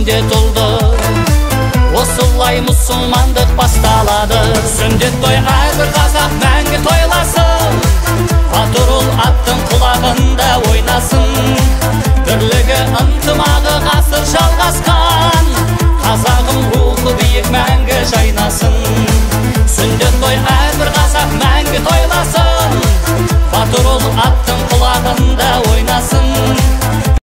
Сүндет ұлды. Осылай мұсылмандық басталады. Сүндет той әрбір қазақ мәңгі тойласын, Батыр ұл аттың құлағында ойнасын.